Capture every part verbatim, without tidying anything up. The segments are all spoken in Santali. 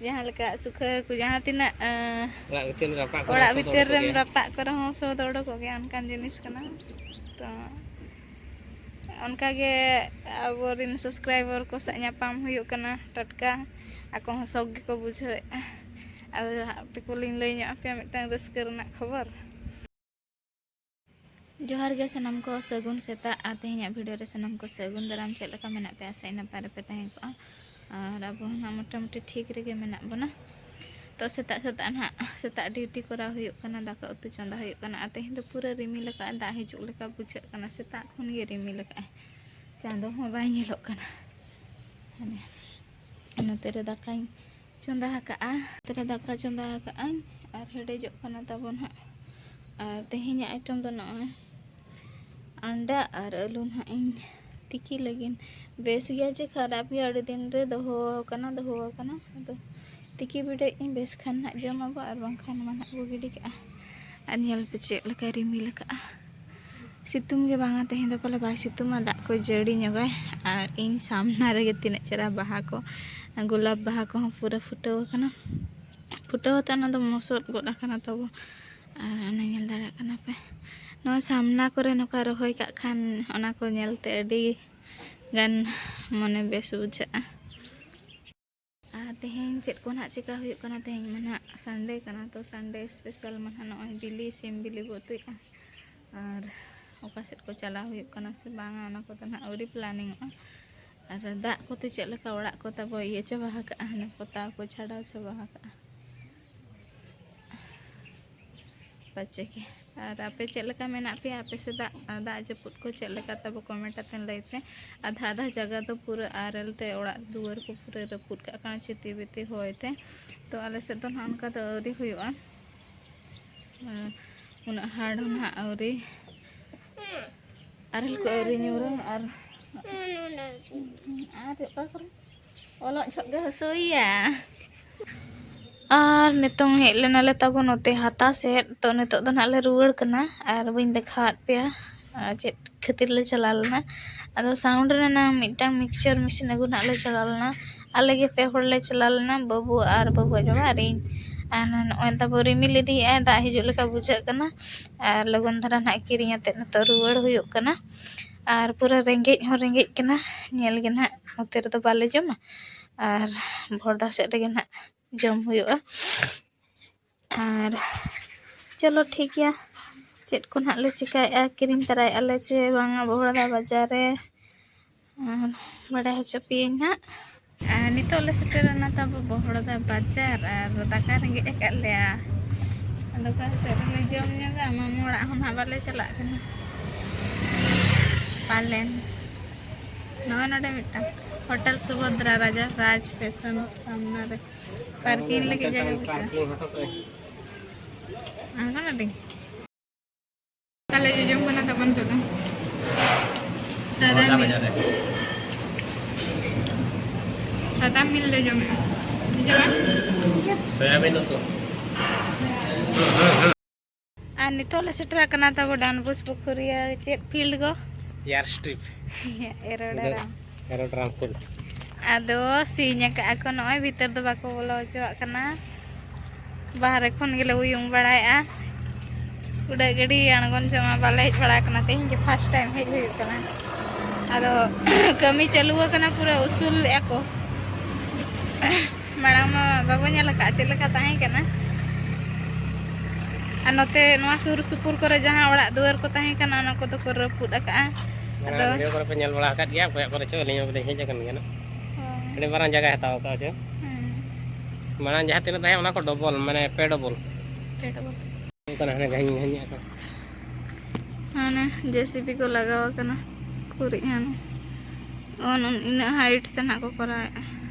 ᱡᱟᱦᱟᱸ ᱞᱮᱠᱟ ᱥᱩᱠᱷᱟᱹ ᱠᱚ, ᱡᱟᱦᱟᱸ ᱛᱤᱱᱟᱹᱜ, ᱮᱸ, ᱚᱲᱟᱜ ᱵᱷᱤᱛᱤᱨ ᱨᱮ ᱨᱟᱯᱟᱜ ᱠᱚ ᱚᱲᱟᱜ ᱥᱚ ᱫᱚ ᱵᱷᱤᱛᱤᱨ ᱚᱰᱚᱠᱚᱜ ᱨᱮᱢ ᱜᱮᱭᱟ᱾ ᱨᱟᱯᱟᱜ ᱠᱚ ᱨᱮᱦᱚᱸ ᱥᱚ ᱫᱚ ᱚᱰᱚᱠᱚᱜ ᱜᱮᱭᱟ, ᱚᱱᱠᱟᱱ ᱡᱤᱱᱤᱥ ᱠᱟᱱᱟ᱾ ᱛᱚ ᱚᱱᱠᱟ ᱜᱮ ᱟᱵᱚᱨᱮᱱ subscriber ᱠᱚ ᱥᱟᱶ ᱧᱟᱯᱟᱢ ᱦᱩᱭᱩᱜ ᱠᱟᱱᱟ ᱴᱟᱴᱠᱟ, ᱟᱠᱚ ᱦᱚᱸ ᱥᱚᱠ ᱜᱮᱠᱚ ᱵᱩᱡᱷᱟᱹᱣᱮᱫᱼᱟ᱾ ᱟᱫᱚ ᱟᱯᱮ ᱠᱚᱞᱤᱧ ᱞᱟᱹᱭ ᱧᱚᱜ ᱟᱯᱮᱭᱟ ᱢᱤᱫᱴᱟᱝ ᱨᱟᱹᱥᱠᱟᱹ ᱨᱮᱱᱟᱜ ᱠᱷᱚᱵᱚᱨ᱾ ᱡᱚᱦᱟᱨ ᱜᱮ ᱥᱟᱱᱟᱢ ᱠᱚ, ᱥᱟᱹᱜᱩᱱ ᱥᱮᱛᱟᱜ᱾ ᱟᱨ ᱛᱮᱦᱮᱧᱟᱜ video ᱨᱮ ᱥᱟᱱᱟᱢ ᱠᱚ ᱥᱟᱹᱜᱩᱱ ᱫᱟᱨᱟᱢ᱾ ᱪᱮᱫ ᱞᱮᱠᱟ ᱢᱮᱱᱟᱜ ᱯᱮᱭᱟ? ᱟᱥᱟᱭ ᱱᱟᱯᱟᱭ ᱨᱮᱯᱮ ᱛᱟᱦᱮᱸ ᱠᱚᱜᱼᱟ᱾ ᱟᱨ ᱟᱵᱚ ᱦᱚᱸ ᱱᱟᱜ ᱢᱚᱴᱟᱢᱩᱴᱤ ᱴᱷᱤᱠ ᱨᱮᱜᱮ ᱢᱮᱱᱟᱜ ᱵᱚᱱᱟ᱾ ᱛᱚ ᱥᱮᱛᱟᱜ ᱥᱮᱛᱟᱜ ᱱᱟᱦᱟᱜ ᱥᱮᱛᱟᱜ duty ᱠᱚᱨᱟᱣ ᱦᱩᱭᱩᱜ ᱠᱟᱱᱟ, ᱫᱟᱠᱟ ᱩᱛᱩ ᱪᱚᱸᱫᱟ ᱦᱩᱭᱩᱜ ᱠᱟᱱᱟ᱾ ᱟᱨ ᱛᱮᱦᱮᱧ ᱫᱚ ᱯᱩᱨᱟᱹ ᱨᱤᱢᱤᱞ ᱟᱠᱟᱫᱼᱟ, ᱫᱟᱜ ᱦᱤᱡᱩᱜ ᱞᱮᱠᱟ ᱵᱩᱡᱷᱟᱹᱜ ᱠᱟᱱᱟ᱾ ᱥᱮᱛᱟᱜ ᱠᱷᱚᱱ ᱜᱮ ᱨᱤᱢᱤᱞ ᱟᱠᱟᱫᱼᱟᱭ, ᱪᱟᱸᱫᱚ ᱦᱚᱸ ᱵᱟᱭ ᱧᱮᱞᱚᱜ ᱠᱟᱱᱟ᱾ ᱦᱟᱱᱮ ᱱᱚᱛᱮ ᱨᱮ ᱫᱟᱠᱟᱧ ᱪᱚᱸᱫᱟ ᱟᱠᱟᱫᱼᱟ, ᱱᱚᱛᱮ ᱨᱮ ᱫᱟᱠᱟ ᱪᱚᱸᱫᱟ ᱟᱠᱟᱫᱼᱟᱹᱧ ᱟᱨ ᱦᱮᱰᱮᱡᱚᱜ ᱠᱟᱱᱟ ᱛᱟᱵᱚᱱ ᱦᱟᱸᱜ᱾ ᱟᱨ ᱛᱮᱦᱮᱧᱟᱜ item ᱫᱚ ᱱᱚᱜᱼᱚᱭ ᱟᱱᱰᱟ ᱟᱨ ᱟᱹᱞᱩ ᱱᱟᱦᱟᱜ ᱤᱧ ᱛᱤᱠᱤ ᱞᱟᱹᱜᱤᱫ᱾ ᱵᱮᱥ ᱜᱮᱭᱟ ᱪᱮ ᱠᱷᱟᱨᱟᱯ ᱜᱮᱭᱟ, ᱟᱹᱰᱤ ᱫᱤᱱ ᱨᱮ ᱫᱚᱦᱚ ᱟᱠᱟᱱᱟ, ᱫᱚᱦᱚ ᱟᱠᱟᱱᱟ᱾ ᱟᱫᱚ ᱛᱤᱠᱤ ᱵᱤᱰᱟᱹᱣ ᱤᱧ, ᱵᱮᱥ ᱠᱷᱟᱱ ᱱᱟᱦᱟᱜ ᱡᱚᱢ ᱟᱵᱚ, ᱟᱨ ᱵᱟᱝᱠᱷᱟᱱ ᱢᱟ ᱱᱟᱦᱟᱜ ᱵᱚ ᱜᱤᱰᱤ ᱠᱟᱜᱼᱟ᱾ ᱟᱨ ᱧᱮᱞ ᱯᱮ ᱪᱮᱫ ᱞᱮᱠᱟ ᱨᱤᱢᱤᱞ ᱟᱠᱟᱜᱼᱟ᱾ ᱥᱤᱛᱩᱝ ᱜᱮ ᱵᱟᱝᱟ, ᱛᱮᱦᱮᱧ ᱫᱚ ᱯᱟᱞᱮ ᱵᱟᱭ ᱥᱤᱛᱩᱝᱟ, ᱫᱟᱜ ᱠᱚ ᱡᱟᱹᱲᱤ ᱧᱚᱜᱟᱭ᱾ ᱟᱨ ᱤᱧ ᱥᱟᱢᱱᱟ ᱨᱮᱜᱮ ᱛᱤᱱᱟᱹᱜ ᱪᱮᱦᱨᱟ ᱵᱟᱦᱟ ᱠᱚ, ᱜᱳᱞᱟᱯ ᱵᱟᱦᱟ ᱠᱚᱦᱚᱸ ᱯᱩᱨᱟᱹ ᱯᱷᱩᱴᱟᱹᱣ ᱟᱠᱟᱱᱟ, ᱯᱷᱩᱴᱟᱹᱣ ᱟᱛᱮ ᱚᱱᱟ ᱫᱚ ᱢᱚᱥᱚᱫ ᱜᱚᱫ ᱟᱠᱟᱱᱟ ᱛᱟᱵᱚ᱾ ᱟᱨ ᱚᱱᱮ ᱧᱮᱞ ᱫᱟᱲᱮᱭᱟᱜ ᱠᱟᱱᱟ ᱯᱮ, ᱱᱚᱣᱟ ᱥᱟᱢᱱᱟ ᱠᱚᱨᱮ ᱱᱚᱝᱠᱟ ᱨᱚᱦᱚᱭ ᱠᱟᱜ ᱠᱷᱟᱱ ᱚᱱᱟ ᱠᱚ ᱧᱮᱞᱛᱮ ᱟᱹᱰᱤ ᱜᱟᱱ ᱢᱚᱱᱮ ᱵᱮᱥ ᱵᱩᱡᱷᱟᱹᱜᱼᱟ᱾ ᱟᱨ ᱛᱮᱦᱮᱧ ᱪᱮᱫ ᱠᱚ ᱱᱟᱦᱟᱜ ᱪᱮᱠᱟ ᱦᱩᱭᱩᱜ ᱠᱟᱱᱟ? ᱛᱮᱦᱮᱧ ᱢᱟ ᱱᱟᱦᱟᱜ Sunday ᱠᱟᱱᱟ, ᱛᱚ Sunday special ᱢᱟ ᱱᱟᱦᱟᱜ ᱱᱚᱜᱼᱚᱭ ᱵᱤᱞᱤ, ᱥᱤᱢ ᱵᱤᱞᱤ ᱵᱚ ᱩᱛᱩᱭᱮᱫᱼᱟ᱾ ᱟᱨ ᱚᱠᱟ ᱥᱮᱫ ᱠᱚ ᱪᱟᱞᱟᱣ ᱦᱩᱭᱩᱜ ᱠᱟᱱᱟ ᱥᱮ ᱵᱟᱝᱟ, ᱚᱱᱟ ᱠᱚᱫᱚ ᱱᱟᱦᱟᱜ ᱟᱹᱣᱨᱤ planningᱚᱜᱼᱟ᱾ ᱟᱨ ᱫᱟᱜ ᱠᱚᱛᱮ ᱪᱮᱫ ᱞᱮᱠᱟ ᱚᱲᱟᱜ ᱠᱚ ᱛᱟᱵᱚ ᱤᱭᱟᱹ ᱪᱟᱵᱟ ᱟᱠᱟᱜᱼᱟ, ᱦᱟᱱᱮ ᱯᱚᱛᱟᱣ ᱠᱚ ᱪᱷᱟᱰᱟᱣ ᱪᱟᱵᱟ ᱟᱠᱟᱜᱼᱟ᱾ ᱯᱟᱪᱮ ᱜᱮ᱾ ᱟᱨ ᱟᱯᱮ ᱪᱮᱫ ᱞᱮᱠᱟ ᱢᱮᱱᱟᱜ ᱯᱮᱭᱟ? ᱟᱯᱮ ᱥᱮᱫᱟᱜ ᱫᱟᱜ ᱡᱟᱹᱯᱩᱫ ᱠᱚ ᱪᱮᱫ ᱞᱮᱠᱟ ᱛᱟᱵᱚ? Comment ᱟᱛᱮ ᱞᱟᱹᱭ ᱯᱮ᱾ ᱟᱫᱷᱟ ᱟᱫᱷᱟ ᱡᱟᱭᱜᱟ ᱫᱚ ᱯᱩᱨᱟᱹ ᱟᱨᱮᱞ ᱛᱮ ᱚᱲᱟᱜ ᱫᱩᱣᱟᱹᱨ ᱠᱚ ᱯᱩᱨᱟᱹ ᱨᱟᱹᱯᱩᱫ ᱠᱟᱜ ᱠᱟᱱᱟ, ᱪᱷᱤᱛᱤ ᱵᱤᱛᱤ ᱦᱚᱭ ᱛᱮ᱾ ᱛᱚ ᱟᱞᱮ ᱥᱮᱫ ᱫᱚ ᱱᱟᱦᱟᱜ ᱚᱱᱠᱟ ᱫᱚ ᱟᱹᱣᱨᱤ ᱦᱩᱭᱩᱜᱼᱟ᱾ ᱟᱨ ᱩᱱᱟᱹᱜ hard ᱦᱚᱸ ᱱᱟᱦᱟᱜ ᱟᱹᱣᱨᱤ, ᱟᱨᱮᱞ ᱠᱚ ᱟᱹᱣᱨᱤ ᱧᱩᱨᱟ᱾ ᱟᱨ ᱟᱨ ᱚᱠᱟ ᱠᱚᱨᱮ ᱚᱞᱚᱜ ᱡᱚᱦᱚᱜ ᱜᱮ ᱦᱟᱹᱥᱩᱭᱮᱭᱟ᱾ ᱟᱨ ᱱᱤᱛᱚᱝ ᱦᱮᱡ ᱞᱮᱱᱟᱞᱮ ᱛᱟᱵᱚ ᱱᱚᱛᱮ ᱦᱟᱛᱟ ᱥᱮᱫ᱾ ᱛᱚ ᱱᱤᱛᱚᱜ ᱫᱚ ᱱᱟᱦᱟᱜ ᱞᱮ ᱨᱩᱣᱟᱹᱲ ᱠᱟᱱᱟ, ᱟᱨ ᱵᱟᱹᱧ ᱫᱮᱠᱷᱟᱣᱟᱫ ᱯᱮᱭᱟ ᱟᱨ ᱪᱮᱫ ᱠᱷᱟᱹᱛᱤᱨ ᱞᱮ ᱪᱟᱞᱟᱣ ᱞᱮᱱᱟ᱾ ᱟᱫᱚ sound ᱨᱮᱱᱟᱜ ᱢᱤᱫᱴᱟᱝ mixture machine ᱟᱹᱜᱩ ᱱᱟᱦᱟᱜ ᱞᱮ ᱪᱟᱞᱟᱣ ᱞᱮᱱᱟ᱾ ᱟᱞᱮ ᱜᱮ ᱯᱮ ᱦᱚᱲ ᱞᱮ ᱪᱟᱞᱟᱣ ᱞᱮᱱᱟ, ᱵᱟᱹᱵᱩ ᱟᱨ ᱵᱟᱹᱵᱩ ᱟᱡ ᱵᱟᱵᱟ ᱟᱨ ᱤᱧ᱾ ᱟᱨ ᱱᱚᱜᱼᱚᱭ ᱛᱟᱵᱚ ᱨᱤᱢᱤᱞ ᱤᱫᱤᱭᱮᱫᱼᱟᱭ, ᱫᱟᱜ ᱦᱤᱡᱩᱜ ᱞᱮᱠᱟ ᱵᱩᱡᱷᱟᱹᱜ ᱠᱟᱱᱟ᱾ ᱟᱨ ᱞᱚᱜᱚᱱ ᱫᱷᱟᱨᱟ ᱱᱟᱦᱟᱜ ᱠᱤᱨᱤᱧ ᱟᱛᱮᱫ ᱱᱤᱛᱚᱜ ᱨᱩᱣᱟᱹᱲ ᱦᱩᱭᱩᱜ ᱠᱟᱱᱟ᱾ ᱟᱨ ᱯᱩᱨᱟᱹ ᱨᱮᱸᱜᱮᱡ ᱦᱚᱸ ᱨᱮᱸᱜᱮᱡ ᱠᱟᱱᱟ᱾ ᱧᱮᱞ ᱜᱮ ᱱᱟᱦᱟᱜ ᱱᱚᱛᱮ ᱨᱮᱫᱚ ᱵᱟᱞᱮ ᱡᱚᱢᱟ, ᱟᱨ ᱵᱷᱚᱨᱫᱟ ᱥᱮᱫ ᱨᱮᱜᱮ ᱱᱟᱦᱟᱜ ᱡᱚᱢ ᱦᱩᱭᱩᱜᱼᱟ᱾ ᱟᱨ ᱪᱚᱞᱚ ᱴᱷᱤᱠ ᱜᱮᱭᱟ, ᱪᱮᱫ ᱠᱚ ᱱᱟᱦᱟᱜ ᱞᱮ ᱪᱤᱠᱟᱹᱭᱮᱫᱼᱟ, ᱠᱤᱨᱤᱧ ᱛᱟᱨᱟᱭᱮᱫᱼᱟ ᱞᱮ ᱪᱮ ᱵᱟᱝᱟ ᱵᱚᱦᱲᱟᱫᱟ ᱵᱟᱡᱟᱨ ᱨᱮ, ᱟᱨ ᱵᱟᱰᱟᱭ ᱦᱚᱪᱚ ᱯᱮᱭᱟᱹᱧ ᱱᱟᱦᱟᱜ᱾ ᱟᱨ ᱱᱤᱛᱚᱜ ᱞᱮ ᱥᱮᱴᱮᱨᱮᱱᱟ ᱛᱟᱵᱚ ᱵᱚᱦᱲᱟᱫᱟ ᱵᱟᱡᱟᱨ, ᱟᱨ ᱫᱟᱠᱟ ᱨᱮᱸᱜᱮᱡ ᱟᱠᱟᱫ ᱞᱮᱭᱟ᱾ ᱟᱫᱚ ᱚᱠᱟ ᱥᱮᱫ ᱨᱮᱞᱮ ᱡᱚᱢ ᱧᱚᱜᱟ, ᱢᱟᱢᱩ ᱚᱲᱟᱜ ᱦᱚᱸ ᱱᱟᱦᱟᱜ ᱵᱟᱞᱮ ᱪᱟᱞᱟᱜ ᱠᱟᱱᱟ᱾ ᱯᱟᱞᱮᱱ ᱱᱚᱜᱼᱚᱭ ᱱᱚᱰᱮ ᱢᱤᱫᱴᱟᱝ ᱦᱳᱴᱮᱞ ᱥᱩᱵᱷᱚᱫᱨᱟ ᱨᱟᱡᱟ ᱨᱟᱡᱽ ᱯᱷᱮᱥᱚᱱ ᱥᱟᱢᱱᱟ ᱨᱮ ᱯᱟᱨᱠᱤᱝ ᱞᱟᱹᱜᱤᱫ ᱡᱟᱭᱜᱟ ᱵᱟᱹᱪᱩᱜᱼᱟ᱾ ᱟᱬᱜᱚᱱᱟᱞᱤᱧ᱾ ᱛᱟᱦᱞᱮ ᱡᱚᱡᱚᱢ ᱠᱟᱱᱟ ᱛᱟᱵᱚᱱ ᱱᱤᱛᱚᱜ ᱫᱚ ᱥᱟᱫᱟ ᱦᱚᱞᱟ ᱢᱤᱞ᱾ ᱵᱟᱡᱟᱨ ᱨᱮ᱾ ᱥᱟᱫᱟ ᱢᱤᱞ ᱞᱮ ᱡᱚᱢᱮᱜᱼᱟ᱾ ᱵᱩᱡᱷᱟᱹᱣᱟ? ᱥᱚᱭᱟᱵᱤᱱ ᱩᱛᱩ᱾ ᱟᱨ ᱱᱤᱛᱚᱜ ᱞᱮ ᱥᱮᱴᱮᱨ ᱟᱠᱟᱱᱟ ᱛᱟᱵᱚ ᱰᱟᱱᱵᱩᱥ ᱯᱩᱠᱷᱩᱨᱤᱭᱟᱹ᱾ ᱪᱮᱫ ᱯᱷᱤᱞᱰ ᱜᱚ? Airstrip. Aerodrome. Aerodrome field. ᱟᱫᱚ ᱥᱤᱧ ᱟᱠᱟᱫᱼᱟ ᱠᱚ, ᱱᱚᱜᱼᱚᱭ ᱵᱷᱤᱛᱟᱹᱨ ᱫᱚ ᱵᱟᱠᱚ ᱵᱚᱞᱚ ᱦᱚᱪᱚᱣᱟᱜ ᱠᱟᱱᱟ᱾ ᱵᱟᱦᱨᱮ ᱠᱷᱚᱱ ᱜᱮᱞᱮ ᱩᱭᱩᱝ ᱵᱟᱲᱟᱭᱮᱫᱼᱟ᱾ ᱩᱰᱟᱹᱜ ᱜᱟᱹᱰᱤ ᱟᱬᱜᱚᱱ ᱡᱚᱝ ᱢᱟ ᱵᱟᱞᱮ ᱦᱮᱡ ᱵᱟᱲᱟ ᱟᱠᱟᱱᱟ, ᱛᱮᱦᱮᱧ ᱜᱮ ᱯᱷᱟᱥᱴ ᱴᱟᱭᱤᱢ ᱦᱮᱡ ᱦᱩᱭᱩᱜ ᱠᱟᱱᱟ᱾ ᱟᱫᱚ ᱠᱟᱹᱢᱤ ᱪᱟᱹᱞᱩ ᱟᱠᱟᱱᱟ, ᱯᱩᱨᱟᱹ ᱩᱥᱩᱞ ᱞᱮᱫᱼᱟ ᱠᱚ᱾ ᱢᱟᱲᱟᱝ ᱢᱟ ᱵᱟᱵᱚ ᱧᱮᱞ ᱟᱠᱟᱫᱼᱟ ᱪᱮᱫ ᱞᱮᱠᱟ ᱛᱟᱦᱮᱸ ᱠᱟᱱᱟ᱾ ᱟᱨ ᱱᱚᱛᱮ ᱱᱚᱣᱟ ᱥᱩᱨ ᱥᱩᱯᱩᱨ ᱠᱚᱨᱮ ᱡᱟᱦᱟᱸ ᱚᱲᱟᱜ ᱫᱩᱣᱟᱹᱨ ᱠᱚ ᱛᱟᱦᱮᱸ ᱠᱟᱱᱟ, ᱚᱱᱟ ᱠᱚᱫᱚ ᱠᱚ ᱨᱟᱹᱯᱩᱫ ᱟᱠᱟᱫᱼᱟ᱾ ᱢᱟᱲᱟᱝ ᱟᱫᱚ ᱵᱷᱤᱰᱤᱭᱳ ᱠᱚᱨᱮ ᱯᱮ ᱧᱮᱞ ᱵᱟᱲᱟ ᱟᱠᱟᱫ ᱜᱮᱭᱟ, ᱚᱠᱚᱭᱟᱜ ᱠᱚᱨᱮ ᱪᱚ ᱟᱹᱞᱤᱧ ᱦᱚᱸ ᱵᱟᱹᱞᱤᱧ ᱦᱮᱡ ᱟᱠᱟᱱ ᱜᱮᱭᱟ ᱱᱟᱜ᱾ ᱦᱳᱭ᱾ ᱟᱹᱰᱤ ᱢᱟᱨᱟᱝ ᱡᱟᱭᱜᱟ ᱦᱟᱛᱟᱣ ᱟᱠᱟᱫᱼᱟ ᱪᱚ᱾ ᱦᱮᱸ᱾ ᱢᱟᱲᱟᱝ ᱡᱟᱦᱟᱸ ᱛᱤᱱᱟᱹᱜ ᱛᱟᱦᱮᱸ, ᱚᱱᱟ ᱠᱚ ᱰᱚᱵᱚᱞ, ᱢᱟᱱᱮ ᱯᱮ ᱰᱚᱵᱚᱞ᱾ ᱯᱮ ᱰᱚᱵᱚᱞ᱾ ᱦᱩᱭᱩᱜ ᱠᱟᱱᱟ, ᱦᱟᱱᱮ ᱜᱷᱟᱧ ᱜᱷᱟᱧ ᱟᱠᱚ᱾ ᱦᱟᱱᱮ ᱡᱮ ᱥᱤ ᱵᱤ ᱠᱚ ᱞᱟᱜᱟᱣ ᱟᱠᱟᱱᱟ, ᱠᱩᱨᱤᱡ ᱦᱟᱱᱮ᱾ ᱚᱱ-, ᱚᱱ-, ᱤᱱᱟᱹᱜ ᱦᱟᱭᱤᱴ ᱛᱮ ᱱᱟᱜ ᱠᱚ ᱠᱚᱨᱟᱣᱮᱫᱼᱟ᱾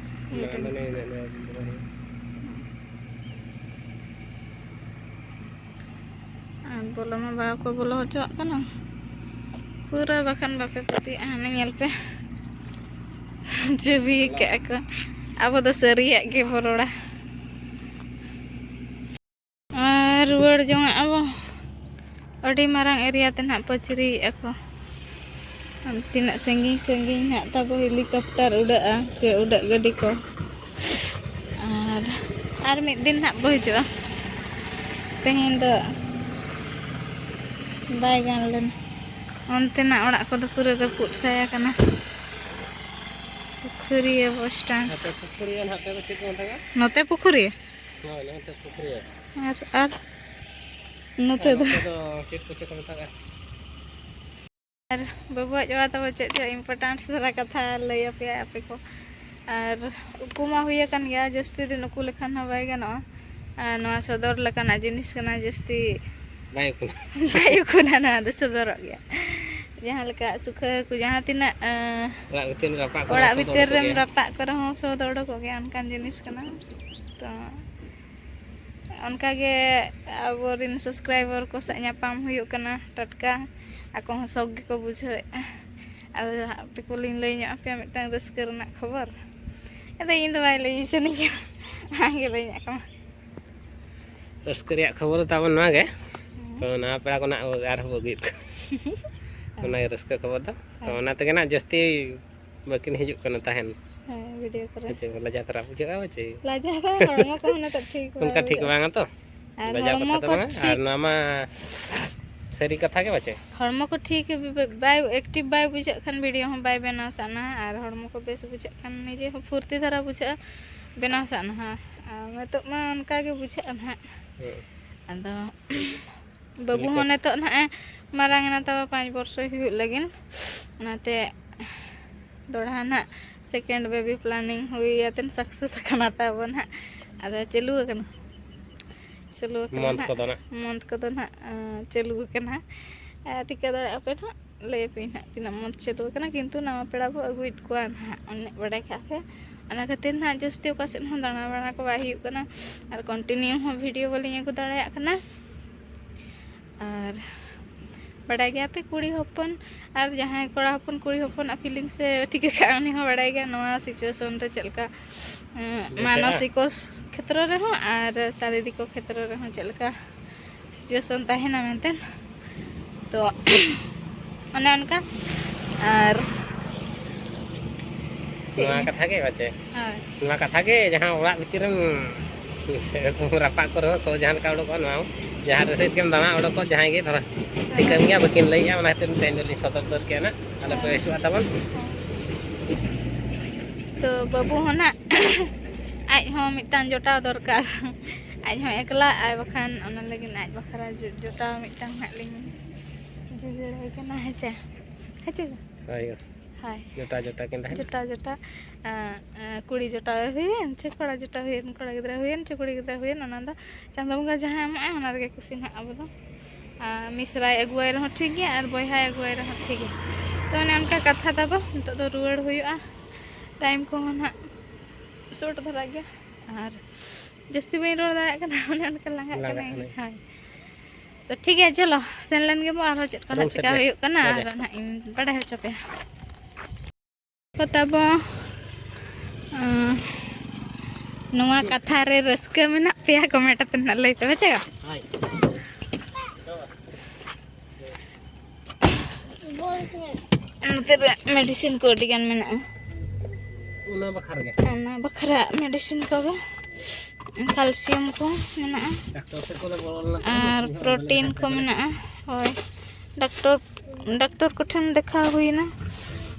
ᱢᱟᱱᱮ ᱤᱱᱟᱹᱜ, ᱤᱱᱟᱹᱜ, ᱤᱱᱟᱹᱜ᱾ ᱟᱨ ᱵᱚᱞᱚ ᱢᱟ ᱵᱟᱠᱚ ᱵᱚᱞᱚ ᱦᱚᱪᱚᱣᱟᱜ ᱠᱟᱱᱟ᱾ ᱯᱩᱨᱟᱹ ᱵᱟᱠᱷᱟᱱ ᱵᱟᱯᱮ ᱯᱟᱹᱛᱭᱟᱹᱜᱼᱟ, ᱦᱟᱱᱮ ᱧᱮᱞ ᱯᱮ᱾ ᱪᱟᱹᱵᱤ ᱟᱠᱟᱫᱼᱟ ᱠᱚ᱾ ᱟᱵᱚ ᱫᱚ ᱥᱟᱹᱨᱤᱭᱟᱜ ᱜᱮ ᱵᱚ ᱨᱚᱲᱟ᱾ ᱟᱨ ᱨᱩᱣᱟᱹᱲ ᱡᱚᱝᱟᱜ ᱟᱵᱚ᱾ ᱟᱹᱰᱤ ᱢᱟᱨᱟᱝ ᱮᱨᱤᱭᱟ ᱛᱮ ᱱᱟᱦᱟᱜ ᱯᱟᱹᱪᱨᱤᱭᱮᱫᱼᱟ ᱠᱚ᱾ ᱛᱤᱱᱟᱹᱜ ᱥᱟᱺᱜᱤᱧ ᱥᱟᱺᱜᱤᱧ ᱦᱟᱸᱜ ᱛᱟᱵᱚ ᱦᱮᱞᱤᱠᱚᱯᱴᱟᱨ ᱩᱰᱟᱹᱜᱼᱟ ᱥᱮ ᱩᱰᱟᱹᱜ ᱜᱟᱹᱰᱤ ᱠᱚ᱾ ᱟᱨ ᱟᱨ ᱢᱤᱫ ᱫᱤᱱ ᱦᱟᱸᱜ ᱵᱚ ᱦᱤᱡᱩᱜᱼᱟ᱾ ᱛᱮᱦᱮᱧ ᱫᱚ ᱵᱟᱭ ᱜᱟᱱ ᱞᱮᱱᱟ᱾ ᱚᱱᱛᱮᱱᱟᱜ ᱚᱲᱟᱜ ᱠᱚᱫᱚ ᱯᱩᱨᱟᱹ ᱨᱟᱹᱯᱩᱫ ᱥᱟᱭ ᱟᱠᱟᱱᱟ᱾ ᱯᱩᱠᱷᱩᱨᱤᱭᱟᱹ ᱵᱚᱥ ᱥᱴᱮᱱᱰ᱾ ᱱᱚᱛᱮ ᱯᱩᱠᱷᱩᱨᱤᱭᱟᱹ ᱱᱟᱦᱟᱜ ᱫᱚ ᱪᱮᱫ ᱠᱚ ᱢᱮᱛᱟᱜᱼᱟ? ᱱᱚᱛᱮ ᱯᱩᱠᱷᱩᱨᱤᱭᱟᱹ᱾ ᱦᱳᱭ, ᱱᱚᱛᱮ ᱯᱩᱠᱷᱩᱨᱤᱭᱟᱹ᱾ ᱟᱨ ᱟᱨ ᱱᱚᱛᱮ ᱟᱨ ᱫᱚ ᱱᱚᱛᱮ ᱫᱚ ᱪᱮᱫ ᱠᱚᱪᱚ ᱠᱚ ᱢᱮᱛᱟᱜᱼᱟ? ᱟᱨ ᱵᱟᱹᱵᱩᱣᱟᱜ ᱡᱚᱲᱟ ᱛᱟᱵᱚ ᱪᱮᱫ ᱪᱚ ᱤᱢᱯᱚᱨᱴᱮᱱᱥ ᱫᱷᱟᱨᱟ ᱠᱟᱛᱷᱟ ᱞᱟᱹᱭ ᱟᱯᱮᱭᱟ ᱟᱯᱮ ᱠᱚ᱾ ᱟᱨ ᱩᱠᱩ ᱢᱟ ᱦᱩᱭ ᱟᱠᱟᱱ ᱜᱮᱭᱟ, ᱡᱟᱹᱥᱛᱤ ᱫᱤᱱ ᱩᱠᱩ ᱞᱮᱠᱷᱟᱱ ᱦᱚᱸ ᱵᱟᱭ ᱜᱟᱱᱚᱜᱼᱟ᱾ ᱟᱨ ᱱᱚᱣᱟ ᱥᱚᱫᱚᱨ ᱞᱮᱠᱟᱱᱟᱜ ᱡᱤᱱᱤᱥ ᱠᱟᱱᱟ, ᱡᱟᱹᱥᱛᱤ ᱵᱟᱭ ᱩᱠᱩᱱᱟ᱾ ᱵᱟᱭ ᱩᱠᱩᱱᱟ, ᱱᱚᱣᱟ ᱫᱚ ᱥᱚᱫᱚᱨᱚᱜ ᱜᱮᱭᱟ᱾ ᱡᱟᱦᱟᱸ ᱞᱮᱠᱟ ᱥᱩᱠᱷᱟᱹ ᱠᱚ, ᱡᱟᱦᱟᱸ ᱛᱤᱱᱟᱹᱜ, ᱟᱸ, ᱚᱲᱟᱜ ᱵᱷᱤᱛᱤᱨ ᱨᱮᱢ ᱨᱟᱯᱟᱜ ᱠᱚ ᱚᱲᱟᱜ ᱨᱮᱦᱚᱸ ᱥᱚᱫᱚᱨ ᱵᱷᱤᱛᱤᱨ ᱩᱰᱩᱠᱚᱜ ᱨᱮᱢ ᱜᱮᱭᱟ᱾ ᱨᱟᱯᱟᱜ ᱠᱚ ᱨᱮᱦᱚᱸ ᱥᱚᱫᱚᱨ ᱩᱰᱩᱠᱚᱜ ᱜᱮᱭᱟ, ᱚᱱᱠᱟᱱ ᱡᱤᱱᱤᱥ ᱠᱟᱱᱟ᱾ ᱛᱚ ᱚᱱᱠᱟᱜᱮ ᱟᱵᱚᱨᱮᱱ ᱥᱟᱵᱥᱠᱨᱟᱭᱵᱟᱨ ᱠᱚ ᱥᱟᱶ ᱧᱟᱯᱟᱢ ᱦᱩᱭᱩᱜ ᱠᱟᱱᱟ ᱴᱟᱴᱠᱟ, ᱟᱠᱚ ᱦᱚᱸ ᱥᱚᱠ ᱜᱮᱠᱚ ᱵᱩᱡᱷᱟᱹᱣᱮᱫᱼᱟ᱾ ᱟᱫᱚ ᱟᱯᱮ ᱠᱚᱞᱤᱧ ᱞᱟᱹᱭ ᱧᱚᱜ ᱟᱯᱮᱭᱟ ᱢᱤᱫᱴᱟᱝ ᱨᱟᱹᱥᱠᱟᱹ ᱨᱮᱱᱟᱜ ᱠᱷᱚᱵᱚᱨ᱾ ᱟᱫᱚ ᱤᱧ ᱫᱚ ᱵᱟᱭ ᱞᱟᱹᱭ ᱥᱟᱱᱟᱧ ᱠᱟᱱᱟ, ᱟᱢ ᱜᱮ ᱞᱟᱹᱭ ᱧᱚᱜ ᱠᱟᱢᱟ᱾ ᱨᱟᱹᱥᱠᱟᱹ ᱨᱮᱭᱟᱜ ᱠᱷᱚᱵᱚᱨ ᱫᱚ ᱛᱟᱵᱚᱱ ᱱᱚᱣᱟ ᱜᱮ᱾ ᱦᱮᱸ᱾ ᱛᱚ ᱱᱟᱣᱟ ᱯᱮᱲᱟ ᱠᱚ ᱱᱟᱜ ᱟᱨᱦᱚᱸ ᱵᱚ ᱟᱹᱜᱩᱭᱮᱫ ᱠᱚᱣᱟ᱾ ᱚᱱᱟᱜᱮ ᱨᱟᱹᱥᱠᱟᱹ ᱠᱷᱚᱵᱚᱨ ᱫᱚ᱾ ᱛᱚ ᱦᱮᱸ᱾ ᱚᱱᱟ ᱛᱮᱜᱮ ᱱᱟᱜ ᱡᱟᱹᱥᱛᱤ ᱵᱟᱹᱠᱤᱱ ᱦᱤᱡᱩᱜ ᱠᱟᱱᱟ ᱛᱟᱦᱮᱱ᱾ ᱦᱮᱸ, ᱵᱷᱤᱰᱤᱭᱳ ᱠᱚᱨᱮ᱾ ᱦᱮᱸ ᱪᱮ, ᱞᱟᱡᱟ ᱛᱚᱨᱟ ᱵᱩᱡᱷᱟᱹᱜᱼᱟ ᱪᱮ? ᱞᱟᱡᱟ ᱫᱚ ᱦᱚᱲᱢᱚ ᱠᱚᱦᱚᱸ ᱱᱤᱛᱚᱜ ᱴᱷᱤᱠ ᱵᱟᱭ ᱚᱱᱠᱟ ᱴᱷᱤᱠ ᱵᱩᱡᱷᱟᱹᱜᱼᱟ᱾ ᱵᱟᱝᱟ ᱛᱚ? ᱟᱨ ᱞᱟᱡᱟᱣ ᱦᱚᱲᱢᱚ ᱠᱟᱛᱷᱟ ᱫᱚ ᱠᱚ ᱵᱟᱝᱟ᱾ ᱟᱨ ᱴᱷᱤᱠ ᱱᱚᱣᱟ ᱢᱟ ᱥᱟᱹᱨᱤ ᱠᱟᱛᱷᱟ ᱜᱮ ᱵᱟᱪᱮ? ᱦᱚᱲᱢᱚ ᱠᱚ ᱴᱷᱤᱠ ᱵᱟᱭ, ᱮᱠᱴᱤᱵᱷ ᱵᱟᱭ ᱵᱩᱡᱷᱟᱹᱜ ᱠᱷᱟᱱ ᱵᱷᱤᱰᱤᱭᱳ ᱦᱚᱸ ᱵᱟᱭ ᱵᱮᱱᱟᱣ ᱥᱟᱱᱟ, ᱟᱨ ᱦᱚᱲᱢᱚ ᱠᱚ ᱵᱮᱥ ᱵᱩᱡᱷᱟᱹᱜ ᱠᱷᱟᱱ ᱱᱤᱡᱮ ᱦᱚᱸ ᱯᱷᱩᱨᱛᱤ ᱫᱷᱟᱨᱟ ᱵᱩᱡᱷᱟᱹᱜᱼᱟ, ᱵᱮᱱᱟᱣ ᱥᱟᱱᱟ᱾ ᱟᱨ ᱱᱤᱛᱚᱜ ᱢᱟ ᱚᱱᱠᱟ ᱜᱮ ᱵᱩᱡᱷᱟᱹᱜᱼᱟ ᱱᱟᱦᱟᱜ᱾ ᱦᱮᱸ᱾ ᱟᱫᱚ ᱵᱟᱹᱵᱩ ᱦᱚᱸ ᱱᱤᱛᱚᱜ ᱱᱟᱦᱟᱜ ᱮ ᱢᱟᱨᱟᱝ ᱮᱱᱟ ᱛᱟᱵᱚ, ᱯᱟᱸᱪ ᱵᱚᱨᱥᱚᱭ ᱦᱩᱭᱩᱜ ᱞᱟᱹᱜᱤᱫ᱾ ᱚᱱᱟᱛᱮ ᱫᱚᱲᱦᱟ ᱱᱟᱦᱟᱜ ᱥᱮᱠᱮᱱᱰ ᱵᱮᱵᱤ ᱯᱞᱟᱱᱤᱝ ᱦᱩᱭ ᱟᱛᱮᱱ ᱥᱟᱠᱥᱮᱥ ᱟᱠᱟᱱᱟ ᱛᱟᱵᱚ ᱱᱟᱦᱟᱜ᱾ ᱟᱫᱚ ᱪᱟᱹᱞᱩ ᱟᱠᱟᱱᱟ, ᱪᱟᱹᱞᱩ ᱟᱠᱟᱱᱟ ᱢᱚᱱᱛᱷ ᱱᱟᱦᱟᱜ᱾ ᱠᱚᱫᱚ ᱱᱟᱜ᱾ ᱢᱚᱱᱛᱷ ᱠᱚᱫᱚ ᱱᱟᱦᱟᱜ, ᱟᱸ, ᱪᱟᱹᱞᱩ ᱟᱠᱟᱱᱟ᱾ ᱟᱨ ᱴᱷᱤᱠᱟᱹ ᱫᱟᱲᱮᱭᱟᱜᱼᱟ ᱯᱮ ᱱᱟᱦᱟᱜ, ᱞᱟᱹᱭ ᱟᱯᱮ ᱱᱟᱦᱟᱜ ᱛᱤᱱᱟᱹᱜ ᱢᱚᱱᱛᱷ ᱪᱟᱹᱞᱩ ᱟᱠᱟᱱᱟ, ᱠᱤᱱᱛᱩ ᱱᱟᱣᱟ ᱯᱮᱲᱟ ᱵᱚ ᱟᱹᱜᱩᱭᱮᱫ ᱠᱚᱣᱟ ᱱᱟᱦᱟᱜ, ᱚᱱᱮ ᱵᱟᱲᱟᱭ ᱠᱟᱜ ᱯᱮ᱾ ᱚᱱᱟ ᱠᱷᱟᱹᱛᱤᱨ ᱱᱟᱦᱟᱜ ᱡᱟᱹᱥᱛᱤ ᱚᱠᱟ ᱥᱮᱫ ᱦᱚᱸ ᱫᱟᱬᱟ ᱵᱟᱲᱟ ᱠᱚ ᱵᱟᱭ ᱦᱩᱭᱩᱜ ᱠᱟᱱᱟ, ᱟᱨ ᱠᱚᱱᱴᱤᱱᱤᱭᱩ ᱦᱚᱸ ᱵᱷᱤᱰᱤᱭᱳ ᱵᱟᱹᱞᱤᱧ ᱟᱹᱜᱩ ᱫᱟᱲᱮᱭᱟᱜ ᱠᱟᱱᱟ᱾ ᱟᱨ ᱵᱟᱰᱟᱭ ᱜᱮᱭᱟ ᱯᱮ ᱠᱩᱲᱤ ᱦᱚᱯᱚᱱ ᱟᱨ ᱡᱟᱦᱟᱸᱭ ᱠᱚᱲᱟ ᱦᱚᱯᱚᱱ, ᱠᱩᱲᱤ ᱦᱚᱯᱚᱱᱟᱜ ᱯᱷᱤᱞᱤᱝᱥ ᱮ ᱴᱷᱤᱠᱟᱹ ᱠᱟᱜᱼᱟ, ᱩᱱᱤ ᱦᱚᱸ ᱵᱟᱰᱟᱭ ᱜᱮᱭᱟ ᱱᱚᱣᱟ ᱥᱤᱪᱩᱭᱮᱥᱚᱱ ᱨᱮ ᱪᱮᱫ ᱞᱮᱠᱟ, ᱮᱸ, ᱵᱩᱡᱷᱟᱹᱜᱼᱟ᱾ ᱢᱟᱱᱚᱥᱤᱠᱚ ᱠᱷᱮᱛᱨᱚ ᱨᱮᱦᱚᱸ ᱟᱨ ᱥᱟᱨᱤᱨᱤᱠᱚ ᱠᱷᱮᱛᱨᱚ ᱨᱮᱦᱚᱸ ᱪᱮᱫ ᱞᱮᱠᱟ ᱥᱤᱪᱩᱭᱮᱥᱚᱱ ᱛᱟᱦᱮᱱᱟ ᱢᱮᱱᱛᱮ᱾ ᱛᱚ ᱚᱱᱮ ᱚᱱᱠᱟ ᱟᱨ ᱪᱮᱫ ᱱᱚᱣᱟ ᱤᱧ ᱠᱟᱛᱷᱟ ᱜᱮ ᱯᱟᱪᱮ? ᱦᱳᱭ᱾ ᱱᱚᱣᱟ ᱠᱟᱛᱷᱟ ᱜᱮ, ᱡᱟᱦᱟᱸ ᱚᱲᱟᱜ ᱵᱷᱤᱛᱤᱨ ᱨᱮᱢ ᱨᱟᱯᱟᱜ ᱠᱚ ᱨᱮᱦᱚᱸ, ᱥᱚ ᱡᱟᱦᱟᱸ ᱞᱮᱠᱟ ᱩᱰᱩᱠᱚᱜᱼᱟ, ᱱᱚᱣᱟ ᱦᱚᱸ ᱡᱟᱦᱟᱸ ᱨᱮ ᱥᱮᱫ ᱜᱮᱢ ᱫᱟᱬᱟ ᱩᱰᱩᱠᱚᱜ, ᱡᱟᱦᱟᱸᱭ ᱜᱮ ᱫᱷᱚᱨᱟ ᱴᱷᱤᱠᱟᱹᱱ ᱜᱮᱭᱟ, ᱵᱟᱹᱠᱤᱱ ᱞᱟᱹᱭᱮᱜᱼᱟ, ᱚᱱᱟ ᱠᱷᱟᱹᱛᱤᱨ ᱛᱮᱦᱮᱧ ᱫᱚᱞᱤᱧ ᱥᱚᱫᱚᱨ ᱩᱛᱟᱹᱨ ᱠᱮᱜᱼᱟ ᱱᱟᱜ, ᱟᱞᱚ ᱯᱮ ᱟᱹᱲᱤᱥᱚᱜᱼᱟ ᱛᱟᱵᱚᱱ᱾ ᱛᱚ ᱵᱟᱹᱵᱩ ᱦᱚᱸ ᱱᱟᱜ ᱟᱡ ᱦᱚᱸ ᱢᱤᱫᱴᱟᱝ ᱡᱚᱴᱟᱣ ᱫᱚᱨᱠᱟᱨ᱾ ᱟᱡ ᱦᱚᱸ ᱮᱠᱞᱟ ᱟᱭ, ᱵᱟᱠᱷᱟᱱ ᱚᱱᱟ ᱞᱟᱹᱜᱤᱫ ᱟᱡ ᱵᱟᱠᱷᱨᱟ ᱡᱚ-, ᱡᱚᱴᱟᱣ ᱢᱤᱫᱴᱟᱝ ᱱᱟᱜ ᱞᱤᱧ ᱡᱳᱜᱟᱲ ᱟᱭ ᱠᱟᱱᱟ᱾ ᱦᱮᱸ ᱪᱮ? ᱦᱮᱸ ᱪᱮ? ᱦᱳᱭ᱾ ᱦᱳᱭ᱾ ᱡᱚᱴᱟ ᱡᱚᱴᱟ ᱠᱤᱱ ᱛᱟᱦᱮᱱ᱾ ᱡᱚᱴᱟ ᱡᱚᱴᱟ, ᱟᱸ, ᱟᱸ, ᱠᱩᱲᱤ ᱡᱚᱴᱟᱣ ᱦᱩᱭᱮᱱ ᱪᱮ ᱠᱚᱲᱟ ᱡᱚᱴᱟᱣ ᱦᱩᱭᱮᱱ, ᱠᱚᱲᱟ ᱜᱤᱫᱽᱨᱟᱹ ᱦᱩᱭᱮᱱ ᱪᱮ ᱠᱩᱲᱤ ᱜᱤᱫᱽᱨᱟᱹ ᱦᱩᱭᱮᱱ, ᱚᱱᱟ ᱫᱚ ᱪᱟᱸᱫᱳ ᱵᱚᱸᱜᱟ ᱡᱟᱦᱟᱸ ᱮᱢᱚᱜᱼᱟᱭ, ᱚᱱᱟ ᱨᱮᱜᱮ ᱠᱩᱥᱤ ᱱᱟᱦᱟᱜ ᱟᱵᱚ ᱫᱚ᱾ ᱟᱨ ᱢᱤᱥᱨᱟᱭ ᱟᱹᱜᱩᱣᱟᱭ ᱨᱮᱦᱚᱸ ᱴᱷᱤᱠ ᱜᱮᱭᱟ, ᱟᱨ ᱵᱚᱭᱦᱟᱭ ᱟᱹᱜᱩᱣᱟᱭ ᱨᱮᱦᱚᱸ ᱴᱷᱤᱠ ᱜᱮᱭᱟ᱾ ᱛᱚ ᱚᱱᱮ ᱚᱱᱠᱟ ᱠᱟᱛᱷᱟ ᱛᱟᱵᱚ᱾ ᱱᱤᱛᱚᱜ ᱫᱚ ᱨᱩᱣᱟᱹᱲ ᱦᱩᱭᱩᱜᱼᱟ, ᱴᱟᱭᱤᱢ ᱠᱚᱦᱚᱸ ᱱᱟᱦᱟᱜ ᱥᱚᱨᱴ ᱫᱷᱟᱨᱟ ᱜᱮᱭᱟ, ᱟᱨ ᱡᱟᱹᱥᱛᱤ ᱵᱟᱹᱧ ᱨᱚᱲ ᱫᱟᱲᱮᱭᱟᱜ ᱠᱟᱱᱟ, ᱚᱱᱮ ᱚᱱᱠᱟ ᱞᱟᱸᱜᱟᱜ ᱞᱟᱸᱜᱟᱜ ᱠᱟᱹᱱᱟᱹᱧ᱾ ᱠᱟᱹᱱᱟᱹᱧ᱾ ᱦᱳᱭ᱾ ᱛᱚ ᱴᱷᱤᱠ ᱜᱮᱭᱟ, ᱪᱚᱞᱚ ᱥᱮᱱ ᱞᱮᱱ ᱜᱮᱵᱚ, ᱟᱨᱦᱚᱸ ᱪᱮᱫ ᱠᱚ ᱨᱩᱢ ᱱᱟᱦᱟᱜ ᱥᱮᱴ ᱪᱮᱠᱟ ᱞᱮ᱾ ᱦᱩᱭᱩᱜ ᱠᱟᱱᱟ, ᱦᱳᱭ᱾ ᱟᱨ ᱱᱟᱦᱟᱜ ᱤᱧ ᱵᱟᱰᱟᱭ ᱦᱚᱪᱚ ᱯᱮᱭᱟ᱾ ᱠᱚ ᱛᱟᱵᱚ, ᱟᱸ, ᱱᱚᱣᱟ ᱠᱟᱛᱷᱟ ᱨᱮ ᱨᱟᱹᱥᱠᱟᱹ ᱢᱮᱱᱟᱜ ᱯᱮᱭᱟ, ᱠᱚᱢᱮᱱᱴ ᱟᱛᱮ ᱱᱟᱦᱟᱜ ᱞᱟᱹᱭ ᱛᱟᱵᱚ, ᱪᱮ? ᱦᱳᱭ᱾ ᱱᱚᱛᱮ ᱨᱮ ᱢᱮᱰᱤᱥᱤᱱ ᱠᱚ ᱟᱹᱰᱤ ᱜᱟᱱ ᱢᱮᱱᱟᱜᱼᱟ᱾ ᱚᱱᱟ ᱵᱟᱠᱷᱨᱟ ᱜᱮ? ᱚᱱᱟ ᱵᱟᱠᱷᱨᱟ ᱢᱮᱰᱤᱥᱤᱱ ᱠᱚᱜᱮ, ᱠᱟᱞᱥᱤᱭᱟᱢ ᱠᱚ ᱢᱮᱱᱟᱜᱼᱟ᱾ ᱰᱟᱠᱛᱚᱨ ᱥᱮᱫ ᱠᱚᱞᱮ ᱵᱚᱞᱚ ᱞᱮᱱᱟ ᱛᱚ, ᱟᱨ ᱩᱱᱤ ᱦᱚᱸ ᱯᱨᱳᱴᱤᱱ ᱚᱸᱰᱮ ᱠᱚ ᱢᱮᱱᱟᱜᱼᱟ᱾ ᱦᱳᱭ, ᱰᱟᱠᱛᱚᱨ, ᱰᱟᱠᱛᱚᱨ ᱠᱚᱴᱷᱮᱱ ᱫᱮᱠᱷᱟᱣ ᱦᱩᱭᱱᱟ᱾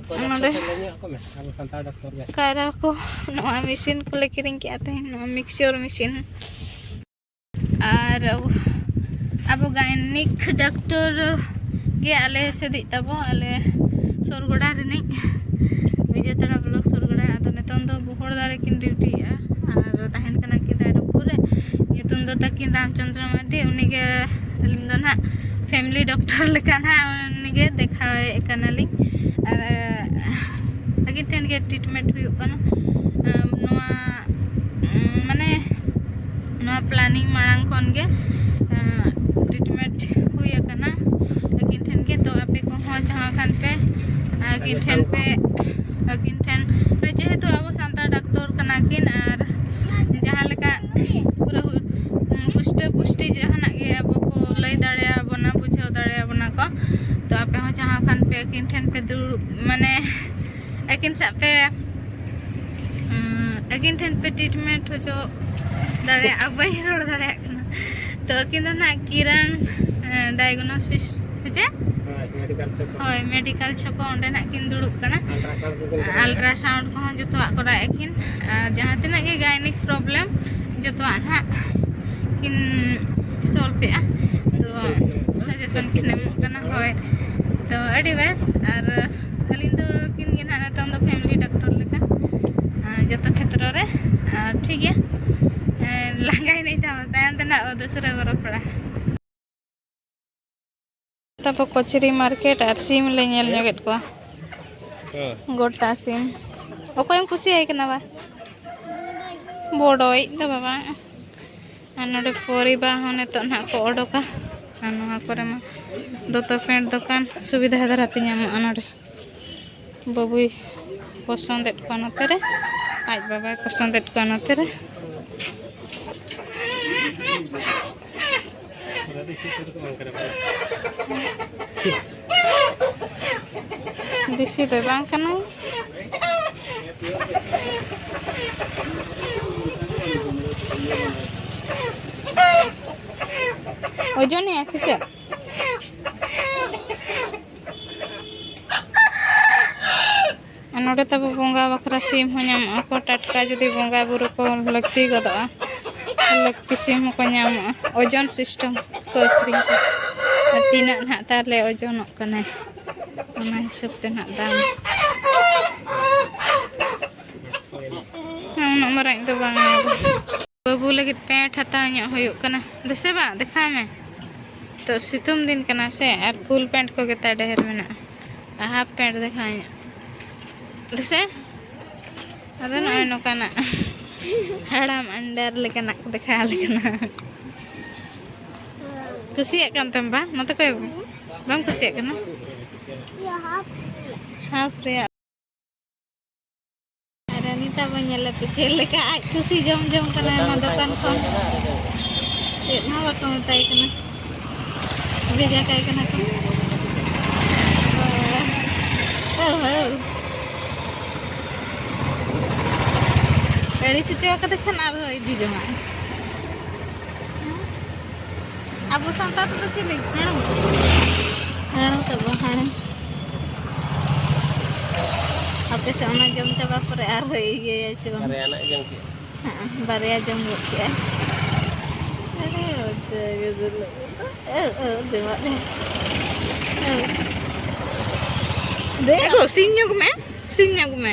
ᱚᱠᱚᱭ ᱰᱟᱠᱛᱚᱨ ᱱᱚᱰᱮ ᱠᱚ ᱞᱟᱹᱭ ᱧᱚᱜ ᱟᱠᱚ ᱢᱮ, ᱟᱵᱚ ᱥᱟᱱᱛᱟᱲ ᱰᱟᱠᱛᱚᱨ ᱜᱮ᱾ ᱠᱟᱭᱨᱟ ᱠᱚ, ᱱᱚᱣᱟ ᱢᱮᱥᱤᱱ ᱠᱚᱞᱮ ᱠᱤᱨᱤᱧ ᱠᱮᱜᱼᱟ ᱛᱮᱦᱮᱧ, ᱱᱚᱣᱟ ᱢᱤᱠᱥᱪᱟᱨ ᱢᱮᱥᱤᱱ᱾ ᱟᱨ ᱟᱵᱚ, ᱟᱵᱚ ᱜᱟᱭᱱᱤᱠ ᱰᱟᱠᱛᱚᱨ ᱜᱮ ᱟᱞᱮ ᱥᱮᱫᱤᱡ ᱛᱟᱵᱚ, ᱟᱞᱮ ᱥᱳᱨᱜᱚᱰᱟ ᱨᱤᱱᱤᱡ, ᱵᱤᱡᱮᱛᱟᱲᱟ ᱵᱞᱚᱠ ᱥᱳᱨᱜᱚᱰᱟ᱾ ᱟᱫᱚ ᱱᱤᱛᱚᱝ ᱫᱚ ᱵᱚᱦᱚᱲᱫᱟ ᱨᱮᱠᱤᱱ ᱰᱤᱭᱩᱴᱤᱭᱮᱫᱼᱟ, ᱟᱨ ᱛᱟᱦᱮᱱ ᱠᱟᱱᱟ ᱠᱤᱱ ᱨᱟᱭᱨᱚᱝᱯᱩᱨ ᱨᱮ᱾ ᱧᱩᱛᱩᱢ ᱫᱚ ᱛᱟᱹᱠᱤᱱ ᱨᱟᱢᱪᱚᱸᱫᱽᱨᱚ ᱢᱟᱨᱰᱤ᱾ ᱩᱱᱤᱜᱮ, ᱟᱹᱞᱤᱧ ᱫᱚ ᱱᱟᱦᱟᱜ ᱯᱷᱮᱢᱤᱞᱤ ᱰᱚᱠᱴᱚᱨ ᱞᱮᱠᱟ ᱱᱟᱦᱟᱜ ᱩᱱᱤᱜᱮ ᱫᱮᱠᱷᱟᱣᱮᱫ ᱠᱟᱱᱟᱞᱤᱧ᱾ ᱟᱨ ᱟᱹᱠᱤᱱ ᱴᱷᱮᱱ ᱜᱮ ᱴᱨᱤᱴᱢᱮᱱᱴ ᱦᱩᱭᱩᱜ ᱠᱟᱱᱟ᱾ ᱟᱨ ᱱᱚᱣᱟ, ᱩᱸ, ᱢᱟᱱᱮ, ᱱᱚᱣᱟ ᱯᱞᱟᱱᱤᱝ ᱢᱟᱲᱟᱝ ᱠᱷᱚᱱ ᱜᱮ, ᱟᱸ, ᱴᱨᱤᱴᱢᱮᱱᱴ ᱦᱩᱭ ᱟᱠᱟᱱᱟ ᱟᱹᱠᱤᱱ ᱴᱷᱮᱱ ᱜᱮ᱾ ᱛᱚ ᱟᱯᱮ ᱠᱚᱦᱚᱸ ᱡᱟᱦᱟᱸ ᱠᱷᱟᱱ ᱯᱮ ᱟᱹᱠᱤᱱ ᱴᱷᱮᱱ ᱯᱮ, ᱟᱹᱠᱤᱱ ᱴᱷᱮᱱ, ᱡᱮᱦᱮᱛᱩ ᱟᱵᱚ ᱥᱟᱱᱛᱟᱲ ᱰᱟᱠᱛᱚᱨ ᱠᱟᱱᱟ ᱠᱤᱱ, ᱟᱨ ᱡᱟᱦᱟᱸ ᱞᱮᱠᱟ ᱯᱩᱨᱟᱹ ᱯᱩᱥᱴᱟᱹ ᱯᱩᱥᱴᱤ ᱡᱟᱦᱟᱱᱟᱜ ᱜᱮ ᱟᱵᱚ ᱠᱚ ᱞᱟᱹᱭ ᱫᱟᱲᱮᱭᱟᱵᱚᱱᱟ, ᱵᱩᱡᱷᱟᱹᱣ ᱫᱟᱲᱮᱭᱟᱵᱚᱱᱟ ᱠᱚ᱾ ᱛᱚ ᱟᱯᱮ ᱦᱚᱸ ᱡᱟᱦᱟᱸ ᱠᱷᱟᱱ ᱯᱮ ᱟᱹᱠᱤᱱ ᱴᱷᱮᱱ ᱯᱮ ᱫᱩᱲᱩᱵ, ᱢᱟᱱᱮ ᱟᱹᱠᱤᱱ ᱥᱟᱶ ᱯᱮ, ᱩᱸ, ᱟᱹᱠᱤᱱ ᱴᱷᱮᱱ ᱯᱮ ᱴᱨᱤᱴᱢᱮᱱᱴ ᱦᱚᱪᱚ ᱫᱟᱲᱮᱭᱟᱜᱼᱟ᱾ ᱵᱟᱹᱧ ᱨᱚᱲ ᱫᱟᱲᱮᱭᱟᱜ ᱠᱟᱱᱟ᱾ ᱛᱚ ᱟᱹᱠᱤᱱ ᱫᱚ ᱱᱟᱦᱟᱜ ᱠᱤᱨᱟᱱ, ᱮᱸ, ᱰᱟᱭᱜᱚᱱᱳᱥᱤᱥ ᱦᱮᱸ ᱪᱮ? ᱦᱳᱭ, ᱢᱮᱰᱤᱠᱮᱞ ᱪᱚᱠᱚ᱾ ᱦᱳᱭ, ᱢᱮᱰᱤᱠᱮᱞ ᱪᱚᱠᱚ, ᱚᱸᱰᱮ ᱱᱟᱜ ᱠᱤᱱ ᱫᱩᱲᱩᱵ ᱠᱟᱱᱟ᱾ ᱟᱞᱴᱨᱟᱥᱟᱣᱩᱱᱰ ᱠᱚ ᱠᱚᱨᱟᱣᱟ᱾ ᱟᱞᱴᱨᱟᱥᱟᱣᱩᱱᱰ ᱠᱚᱦᱚᱸ ᱡᱚᱛᱚᱣᱟᱜ ᱠᱚᱨᱟᱣᱮᱫᱼᱟ ᱠᱤᱱ᱾ ᱟᱨ ᱡᱟᱦᱟᱸ ᱛᱤᱱᱟᱹᱜ ᱜᱮ ᱜᱟᱭᱱᱤᱠ ᱯᱨᱚᱵᱞᱮᱢ, ᱡᱚᱛᱚᱣᱟᱜ ᱱᱟᱦᱟᱜ ᱠᱤᱱ ᱥᱚᱞᱵᱷ ᱮᱫᱼᱟ᱾ ᱛᱚ ᱥᱟᱡᱮᱥᱚᱱ ᱠᱤᱱ ᱮᱢᱚᱜ ᱠᱟᱱᱟ᱾ ᱦᱳᱭ, ᱛᱚ ᱟᱹᱰᱤ ᱵᱮᱥ᱾ ᱟᱨ ᱟᱹᱞᱤᱧ ᱫᱚ ᱠᱤᱱ ᱜᱮ ᱱᱟᱦᱟᱜ ᱱᱤᱛᱚᱝ ᱫᱚ ᱯᱷᱮᱢᱤᱞᱤ ᱰᱟᱠᱛᱚᱨ ᱞᱮᱠᱟ, ᱟᱨ ᱡᱚᱛᱚ ᱠᱷᱮᱛᱨᱚ ᱨᱮ᱾ ᱟᱨ ᱴᱷᱤᱠ ᱜᱮᱭᱟ, ᱞᱟᱸᱜᱟᱭᱮᱱᱟᱹᱧ, ᱛᱟᱭᱚᱢ ᱛᱮ ᱱᱟᱦᱟᱜ ᱫᱚᱥᱨᱟ ᱵᱚ ᱨᱚᱯᱚᱲᱟ᱾ ᱛᱟᱯᱚᱨ ᱠᱚᱪᱮᱨᱤ ᱢᱟᱨᱠᱮᱴ ᱟᱨ ᱥᱤᱢ ᱞᱮ ᱧᱮᱞ ᱧᱚᱜᱮᱫ ᱠᱚᱣᱟ᱾ ᱦᱮᱸ᱾ ᱜᱚᱴᱟ ᱥᱤᱢ᱾ ᱚᱠᱚᱭᱮᱢ ᱠᱩᱥᱤᱭᱟᱭ ᱠᱟᱱᱟ ᱵᱟ? ᱵᱚᱰᱚᱡ ᱫᱚ ᱵᱟᱵᱟ᱾ ᱟᱨ ᱱᱚᱰᱮ ᱯᱚᱨᱤᱵᱟ ᱦᱚᱸ ᱱᱤᱛᱚᱜ ᱱᱟᱦᱟᱜ ᱠᱚ ᱚᱰᱳᱠᱟ᱾ ᱟᱨ ᱱᱚᱣᱟ ᱠᱚᱨᱮ ᱢᱟ ᱫᱚᱛᱚ ᱯᱮᱱᱴ ᱫᱚᱠᱟᱱ ᱥᱩᱵᱤᱫᱷᱟ ᱫᱷᱟᱨᱟ ᱛᱮ ᱧᱟᱢᱚᱜᱼᱟ ᱱᱚᱰᱮ᱾ ᱵᱟᱹᱵᱩᱭ ᱯᱚᱥᱚᱸᱫᱮᱫ ᱠᱚᱣᱟ ᱱᱚᱛᱮ ᱨᱮ, ᱟᱡ ᱵᱟᱵᱟᱭ ᱯᱚᱥᱚᱸᱫᱮᱫ ᱠᱚᱣᱟ ᱱᱚᱛᱮ ᱨᱮ᱾ ᱫᱮᱥᱤ ᱫᱚ ᱵᱟᱝ ᱠᱟᱱᱟᱭ᱾ ᱳᱡᱚᱱᱮᱜᱼᱟ ᱥᱮ ᱪᱮᱫ? ᱟᱨ ᱱᱚᱰᱮ ᱛᱟᱵᱚ ᱵᱚᱸᱜᱟ ᱵᱟᱠᱷᱨᱟ ᱥᱤᱢ ᱦᱚᱸ ᱧᱟᱢᱚᱜᱼᱟ ᱠᱚ ᱴᱟᱴᱠᱟ, ᱡᱩᱫᱤ ᱵᱚᱸᱜᱟ ᱵᱩᱨᱩ ᱠᱚ ᱞᱟᱹᱠᱛᱤ ᱜᱚᱫᱚᱜᱼᱟ, ᱞᱟᱹᱠᱛᱤ ᱥᱤᱢ ᱦᱚᱸᱠᱚ ᱧᱟᱢᱚᱜᱼᱟ᱾ ᱳᱡᱚᱱ ᱥᱤᱥᱴᱮᱢ ᱠᱚ ᱟᱹᱠᱷᱨᱤᱧ ᱠᱚᱣᱟ᱾ ᱟᱨ ᱛᱤᱱᱟᱹᱜ ᱱᱟᱦᱟᱜ ᱛᱟᱦᱞᱮ ᱳᱡᱚᱱᱚᱜ ᱠᱟᱱᱟᱭ, ᱚᱱᱟ ᱦᱤᱥᱟᱹᱵ ᱛᱮ ᱱᱟᱦᱟᱜ ᱫᱟᱢ᱾ ᱦᱮᱸ, ᱩᱱᱟᱹᱜ ᱢᱟᱨᱟᱝ ᱫᱚ ᱵᱟᱝ᱾ ᱵᱟᱹᱵᱩ ᱞᱟᱹᱜᱤᱫ ᱯᱮᱱᱴ ᱦᱟᱛᱟᱣ ᱧᱚᱜ ᱦᱩᱭᱩᱜ ᱠᱟᱱᱟ᱾ ᱫᱮᱥᱮ ᱵᱟ, ᱫᱮᱠᱷᱟᱣ ᱢᱮ᱾ ᱛᱚ ᱥᱤᱛᱩᱝ ᱫᱤᱱ ᱠᱟᱱᱟ ᱥᱮ, ᱟᱨ ᱯᱷᱩᱞ ᱯᱮᱱᱴ ᱠᱚᱜᱮ ᱛᱟ ᱰᱷᱮᱨ ᱢᱮᱱᱟᱜᱼᱟ᱾ ᱟᱨ ᱦᱟᱯ ᱯᱮᱱᱴ ᱫᱮᱠᱷᱟᱣ ᱧᱚᱜ᱾ ᱫᱮᱥᱮ? ᱟᱫᱚ ᱱᱚᱜᱼᱚᱭ ᱱᱚᱝᱠᱟᱱᱟᱜ ᱦᱟᱲᱟᱢ ᱟᱱᱰᱟᱨ ᱞᱮᱠᱟᱱᱟᱜ ᱠᱚ ᱫᱮᱠᱷᱟᱣ ᱟᱞᱮ ᱠᱟᱱᱟ᱾ ᱠᱩᱥᱤᱭᱟᱜ ᱠᱟᱱ ᱛᱟᱢ ᱵᱟ? ᱱᱚᱛᱮ ᱠᱚᱭᱚᱜ ᱢᱮ᱾ ᱵᱟᱢ ᱠᱩᱥᱤᱭᱟᱜ ᱠᱟᱱᱟ? ᱦᱟᱯ ᱨᱮᱭᱟᱜ᱾ ᱟᱨ ᱱᱤᱛᱚᱜ ᱵᱚᱱ ᱧᱮᱞ ᱞᱮᱯᱮ ᱪᱮᱫ ᱞᱮᱠᱟ ᱟᱡ ᱠᱩᱥᱤ ᱡᱚᱢ ᱡᱚᱝ ᱠᱟᱱᱟ ᱚᱱᱟ ᱫᱚᱠᱟᱱ ᱠᱷᱚᱱ᱾ ᱪᱮᱫ ᱦᱚᱸ ᱵᱟᱠᱚ ᱢᱮᱛᱟᱭ ᱠᱟᱱᱟ, ᱵᱷᱮᱡᱟ ᱠᱟᱭ ᱠᱟᱱᱟ ᱠᱚ᱾ ᱦᱟᱹᱣ, ᱦᱟᱹᱣ᱾ ᱟᱹᱲᱤᱥ ᱦᱚᱪᱚ ᱠᱟᱫᱮ ᱠᱷᱟᱱ ᱟᱨᱦᱚᱸ ᱤᱫᱤ ᱡᱚᱝᱟᱜ᱾ ᱟᱵᱚ ᱥᱟᱱᱛᱟᱲ ᱛᱮᱫᱚ ᱪᱤᱞᱤ? ᱦᱟᱹᱬᱩ᱾ ᱦᱟᱹᱬᱩ ᱛᱟᱵᱚ, ᱦᱟᱹᱬᱩ᱾ ᱟᱯᱮ ᱥᱮᱫ ᱚᱱᱟ ᱡᱚᱢ ᱪᱟᱵᱟ ᱯᱚᱨᱮ ᱟᱨᱦᱚᱸ ᱤᱭᱟᱹᱭᱟ ᱪᱮ ᱵᱟᱝ? ᱵᱟᱨᱭᱟ ᱱᱟᱜ ᱡᱚᱢ ᱠᱮᱜᱼᱟ᱾ ᱦᱮᱸ, ᱵᱟᱨᱭᱟ ᱡᱚᱢ ᱜᱚᱫ ᱠᱮᱜᱼᱟ᱾ ᱟᱨᱮ ᱚᱡᱚᱭ ᱜᱮ ᱫᱩᱞᱟᱹᱲ ᱫᱚ᱾ ᱟᱹᱣ, ᱟᱹᱣ, ᱫᱮᱢᱟᱜ ᱫᱮ᱾ ᱟᱹᱣ᱾ ᱫᱮ ᱜᱚ, ᱥᱤᱧ ᱧᱚᱜᱽ ᱢᱮ, ᱥᱤᱧ ᱧᱚᱜᱽ ᱢᱮ᱾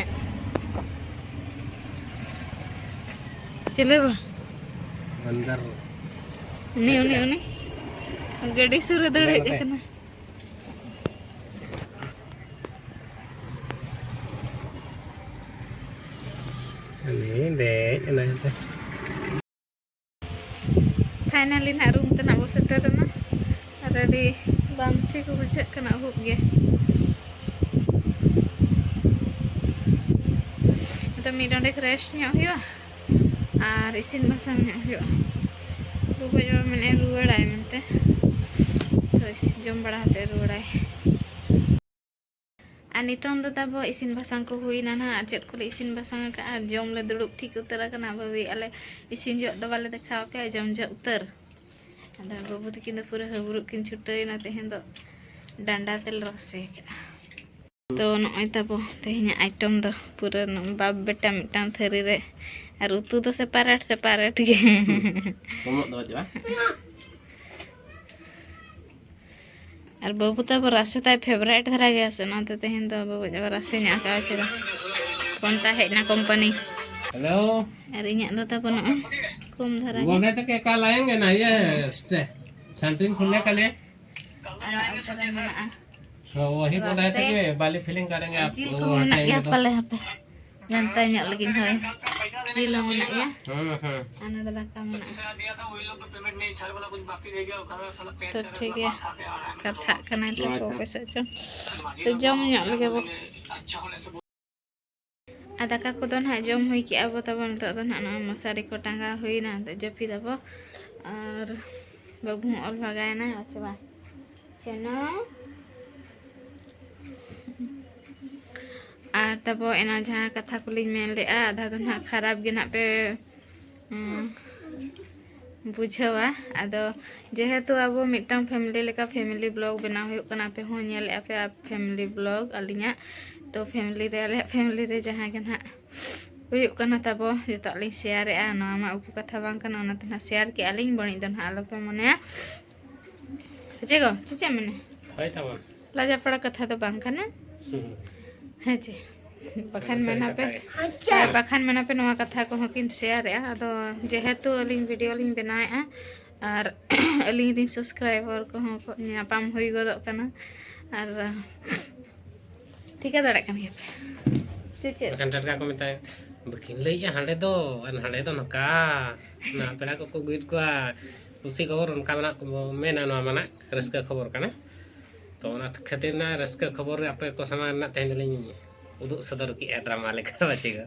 ᱪᱮᱞᱮ ᱵᱟ? ᱵᱟᱱᱫᱟᱨ᱾ ᱩᱱᱤ, ᱩᱱᱤ, ᱩᱱᱤ᱾ ᱜᱟᱹᱰᱤ ᱥᱩᱨ ᱨᱮ ᱫᱟᱹᱲ ᱦᱮᱡ ᱟᱠᱟᱱᱟ᱾ ᱩᱱᱤ ᱫᱮᱡ ᱮᱱᱟᱭ ᱦᱟᱱᱛᱮ᱾ Finally ᱱᱟᱜ room ᱛᱮ ᱱᱟᱜ ᱵᱚ ᱥᱮᱴᱮᱨ ᱮᱱᱟ᱾ ᱟᱨ ᱟᱹᱰᱤ ᱵᱟᱝ ᱴᱷᱤᱠ ᱵᱩᱡᱷᱟᱹᱜ ᱠᱟᱱᱟ ᱩᱦᱩᱵ ᱜᱮ᱾ ᱟᱫᱚ ᱢᱤᱫ ᱰᱚᱸᱰᱮᱠ rest ᱧᱚᱜ ᱦᱩᱭᱩᱜᱼᱟ ᱟᱨ ᱤᱥᱤᱱ ᱵᱟᱥᱟᱝ ᱧᱚᱜ ᱦᱩᱭᱩᱜᱼᱟ᱾ ᱜᱚᱜᱚ ᱵᱟᱵᱟ ᱢᱮᱱᱮᱫ ᱨᱩᱣᱟᱹᱲᱟᱭ ᱢᱮᱱᱛᱮ, ᱛᱚ ᱡᱚᱢ ᱵᱟᱲᱟ ᱠᱟᱛᱮ ᱨᱩᱣᱟᱹᱲᱟᱭ᱾ ᱟᱨ ᱱᱤᱛᱚᱝ ᱫᱚ ᱛᱟᱵᱚ ᱤᱥᱤᱱ ᱵᱟᱥᱟᱝ ᱠᱚ ᱦᱩᱭᱱᱟ ᱱᱟᱦᱟᱜ, ᱟᱨ ᱪᱮᱫ ᱠᱚᱞᱮ ᱤᱥᱤᱱ ᱵᱟᱥᱟᱝ ᱟᱠᱟᱫᱼᱟ, ᱟᱨ ᱡᱚᱢ ᱞᱮ ᱫᱩᱲᱩᱵ ᱴᱷᱤᱠ ᱩᱛᱟᱹᱨ ᱟᱠᱟᱱᱟ᱾ ᱵᱟᱹᱵᱤ ᱟᱞᱮ ᱤᱥᱤᱱ ᱡᱚᱦᱚᱜ ᱫᱚ ᱵᱟᱞᱮ ᱫᱮᱠᱷᱟᱣ ᱟᱯᱮᱭᱟ, ᱡᱚᱢ ᱡᱚᱦᱚᱜ ᱩᱛᱟᱹᱨ᱾ ᱟᱫᱚ ᱵᱟᱹᱵᱩ ᱛᱟᱹᱠᱤᱱ ᱫᱚ ᱯᱩᱨᱟᱹ ᱦᱟᱹᱵᱨᱩᱜ ᱠᱤᱱ ᱪᱷᱩᱴᱟᱹᱣ ᱮᱱᱟ, ᱛᱮᱦᱮᱧ ᱫᱚ ᱰᱟᱸᱰᱟ ᱛᱮᱞᱮ ᱨᱟᱥᱮ ᱟᱠᱟᱫᱼᱟ᱾ ᱛᱚ ᱱᱚᱜᱼᱚᱭ ᱛᱟᱵᱚ ᱛᱮᱦᱮᱧᱟᱜ item ᱫᱚ ᱯᱩᱨᱟᱹ ᱵᱟᱯ ᱵᱮᱴᱟ ᱢᱤᱫᱴᱟᱝ ᱛᱷᱟᱹᱨᱤ ᱨᱮ, ᱟᱨ ᱩᱛᱩ ᱫᱚ separate separate ᱜᱮ᱾ ᱠᱚᱢᱚᱜ ᱫᱚ ᱵᱟᱹᱪᱩᱜᱼᱟ᱾ ᱟᱨ ᱵᱟᱹᱵᱩ ᱛᱟᱵᱚ ᱨᱟᱥᱮ ᱛᱟᱭ favourite ᱫᱷᱟᱨᱟ ᱜᱮᱭᱟ ᱥᱮ, ᱚᱱᱟᱛᱮ ᱛᱮᱦᱮᱧ ᱫᱚ ᱵᱟᱹᱵᱩ ᱨᱟᱥᱮ ᱧᱚᱜ ᱟᱠᱟᱫᱼᱟ ᱪᱮᱫᱟᱜ᱾ ᱯᱷᱳᱱ ᱛᱟᱭ ᱦᱮᱡ ᱮᱱᱟ company᱾ Hello᱾ ᱟᱨ ᱤᱧᱟᱹᱜ ᱫᱚ ᱛᱟᱵᱚ ᱱᱚᱜᱼᱚᱭ ᱠᱚᱢ ᱫᱷᱟᱨᱟ ᱜᱮ᱾ बोलने तो क्या कल आएंगे ना, ये सेंटरिंग खुलने के लिए। ᱟᱨ ᱱᱚᱜᱼᱚᱭ ᱛᱟᱵᱚ ᱢᱮᱱᱟᱜᱼᱟ ᱦᱚᱸ, ᱣᱟᱦᱤ ᱵᱚᱞᱟ ᱦᱮ ᱨᱟᱥᱮ᱾ ᱛᱟᱠᱤ ᱵᱟᱞᱤ ᱯᱷᱤᱞᱤᱝ ᱠᱟᱨᱮᱸᱜᱮ ᱟᱯ ᱡᱤᱞ ᱠᱚ ᱠᱚ ᱢᱮᱱᱟᱜ ᱦᱚᱴᱮᱞ ᱜᱮᱭᱟ ᱢᱮ ᱛᱚ᱾ ᱯᱟᱞᱮ ᱦᱟᱯᱮ᱾ ᱡᱟᱱᱛᱟᱭ ᱧᱚᱜ ᱞᱟᱹᱜᱤᱫ ᱦᱳᱭ᱾ ᱡᱤᱞ ᱦᱚᱸ ᱢᱮᱱᱟᱜ ᱜᱮᱭᱟ᱾ ᱦᱩᱸ, ᱦᱩᱸ᱾ ᱟᱨ ᱱᱚᱰᱮ ᱫᱟᱠᱟ ᱢᱮᱱᱟᱜᱼᱟ᱾ ᱛᱚ ᱴᱷᱤᱠ ᱜᱮᱭᱟ᱾ ᱠᱟᱛᱷᱟᱜ ᱠᱟᱱᱟᱭ ᱛᱚ ᱟᱪᱪᱷᱟ᱾ ᱚᱠᱚᱭ ᱥᱮᱫ ᱪᱚᱝ᱾ ᱛᱚ ᱡᱚᱢ ᱧᱚᱜ ᱞᱮᱜᱮ ᱵᱚ᱾ ᱟᱨ ᱫᱟᱠᱟ ᱠᱚᱫᱚ ᱱᱟᱦᱟᱜ ᱡᱚᱢ ᱦᱩᱭ ᱠᱮᱜᱼᱟ ᱵᱚ ᱛᱟᱵᱚ᱾ ᱱᱤᱛᱚᱜ ᱫᱚ ᱱᱟᱦᱟᱜ ᱱᱚᱣᱟ ᱢᱚᱥᱟᱨᱤ ᱠᱚ ᱴᱟᱸᱜᱟᱣ ᱦᱩᱭᱱᱟ, ᱱᱤᱛᱚᱜ ᱡᱟᱹᱯᱤᱫ ᱟᱵᱚ᱾ ᱟᱨ ᱵᱟᱹᱵᱩ ᱦᱚᱸ ᱚᱞ ᱵᱷᱟᱜᱟᱭᱮᱱᱟᱭ᱾ ᱟᱪᱪᱷᱟ ᱵᱟ᱾ ᱪᱮᱱᱚ᱾ ᱛᱟᱵᱚ ᱮᱱᱟ ᱡᱟᱦᱟᱸ ᱠᱟᱛᱷᱟ ᱠᱚᱞᱤᱧ ᱢᱮᱱ ᱞᱮᱜᱼᱟ, ᱟᱫᱷᱟ ᱫᱚ ᱱᱟᱦᱟᱜ ᱠᱷᱟᱨᱟᱯ ᱜᱮ ᱱᱟᱦᱟᱜ ᱯᱮ, ᱩᱸ, ᱵᱩᱡᱷᱟᱹᱣᱟ᱾ ᱟᱫᱚ ᱡᱮᱦᱮᱛᱩ ᱟᱵᱚ ᱢᱤᱫᱴᱟᱝ ᱯᱷᱮᱢᱤᱞᱤ ᱞᱮᱠᱟ ᱯᱷᱮᱢᱤᱞᱤ ᱵᱞᱚᱜ ᱵᱮᱱᱟᱣ ᱦᱩᱭᱩᱜ ᱠᱟᱱᱟ, ᱟᱯᱮ ᱦᱚᱸ ᱧᱮᱞᱮᱫᱼᱟ ᱯᱮ ᱯᱷᱮᱢᱤᱞᱤ ᱵᱞᱚᱜ ᱟᱹᱞᱤᱧᱟᱜ᱾ ᱛᱚ ᱯᱷᱮᱢᱤᱞᱤ ᱨᱮ, ᱟᱞᱮᱭᱟᱜ ᱯᱷᱮᱢᱤᱞᱤ ᱨᱮ ᱡᱟᱦᱟᱸ ᱜᱮ ᱱᱟᱦᱟᱜ ᱦᱩᱭᱩᱜ ᱠᱟᱱᱟ ᱛᱟᱵᱚ, ᱡᱚᱛᱚᱣᱟᱜ ᱞᱤᱧ ᱥᱮᱭᱟᱨᱮᱜᱼᱟ᱾ ᱱᱚᱣᱟ ᱢᱟ ᱩᱠᱩ ᱠᱟᱛᱷᱟ ᱵᱟᱝ ᱠᱟᱱᱟ, ᱚᱱᱟᱛᱮ ᱱᱟᱦᱟᱜ ᱥᱮᱭᱟᱨ ᱠᱮᱜᱼᱟ ᱞᱤᱧ, ᱵᱟᱹᱲᱤᱡ ᱫᱚ ᱱᱟᱦᱟᱜ ᱟᱞᱚᱯᱮ ᱢᱚᱱᱮᱭᱟ᱾ ᱪᱮᱫ ᱜᱚ? ᱪᱮᱫ ᱪᱮᱫ ᱮᱢ ᱢᱮᱱᱟ? ᱦᱳᱭ ᱛᱟᱵᱚᱱ᱾ ᱞᱟᱡᱟᱯᱟᱲᱟ ᱠᱟᱛᱷᱟ ᱫᱚ ᱵᱟᱝ ᱠᱟᱱᱟ᱾ ᱦᱩᱸ᱾ ᱦᱮᱸ ᱪᱮ? ᱵᱟᱠᱷᱟᱱ ᱥᱟᱹᱨᱤ ᱢᱮᱱᱟ ᱯᱮ, ᱠᱟᱛᱷᱟ ᱜᱮ᱾ ᱦᱮᱸ, ᱵᱟᱠᱷᱟᱱ ᱢᱮᱱᱟ ᱯᱮ ᱱᱚᱣᱟ ᱠᱟᱛᱷᱟ ᱠᱚᱦᱚᱸ ᱠᱤᱱ ᱥᱮᱭᱟᱨᱮᱜᱼᱟ᱾ ᱟᱫᱚ ᱡᱮᱦᱮᱛᱩ ᱟᱹᱞᱤᱧ ᱵᱷᱤᱰᱤᱭᱳ ᱞᱤᱧ ᱵᱮᱱᱟᱣᱮᱫᱼᱟ ᱟᱨ ᱟᱹᱞᱤᱧ ᱨᱤᱱ ᱥᱟᱵᱥᱠᱨᱟᱭᱵᱟᱨ ᱠᱚᱦᱚᱸ ᱠᱚ ᱧᱟᱯᱟᱢ ᱦᱩᱭ ᱜᱚᱫᱚᱜ ᱠᱟᱱᱟ, ᱟᱨ ᱴᱷᱤᱠᱟᱹ ᱫᱟᱲᱮᱭᱟᱜ ᱠᱟᱱ ᱜᱮᱭᱟ ᱯᱮ᱾ ᱥᱮ ᱪᱮᱫ? ᱵᱟᱠᱷᱟᱱ ᱴᱟᱴᱠᱟ ᱠᱚ ᱢᱮᱛᱟᱭᱟ, "ᱵᱟᱹᱠᱤᱱ ᱞᱟᱹᱭᱮᱜᱼᱟ ᱦᱟᱸᱰᱮ ᱫᱚ, ᱟᱨ ᱦᱟᱸᱰᱮ ᱫᱚ ᱱᱚᱝᱠᱟ, ᱚᱱᱟ ᱯᱮᱲᱟ ᱠᱚᱠᱚ ᱟᱹᱜᱩᱭᱮᱫ ᱠᱚᱣᱟ, ᱠᱩᱥᱤ ᱠᱷᱚᱵᱚᱨ ᱚᱱᱠᱟ ᱢᱮᱱᱟᱜ ᱠᱚ ᱢᱮᱱᱟ, ᱱᱚᱣᱟ ᱢᱟ ᱱᱟᱜ ᱨᱟᱹᱥᱠᱟᱹ ᱠᱷᱚᱵᱚᱨ ᱠᱟᱱᱟ᱾ ᱛᱚ ᱚᱱᱟ ᱠᱷᱟᱹᱛᱤᱨ ᱱᱟᱜ ᱨᱟᱹᱥᱠᱟᱹ ᱠᱷᱚᱵᱚᱨ ᱜᱮ ᱟᱯᱮ ᱠᱚ ᱥᱟᱢᱟᱝ ᱨᱮ ᱱᱟᱜ ᱛᱮᱦᱮᱧ ᱫᱚᱞᱤᱧ ᱩᱫᱩᱜ ᱥᱚᱫᱚᱨ ᱠᱮᱜᱼᱟ ᱰᱨᱟᱢᱟ ᱞᱮᱠᱟ ᱵᱟᱪᱮ ᱜᱚ?"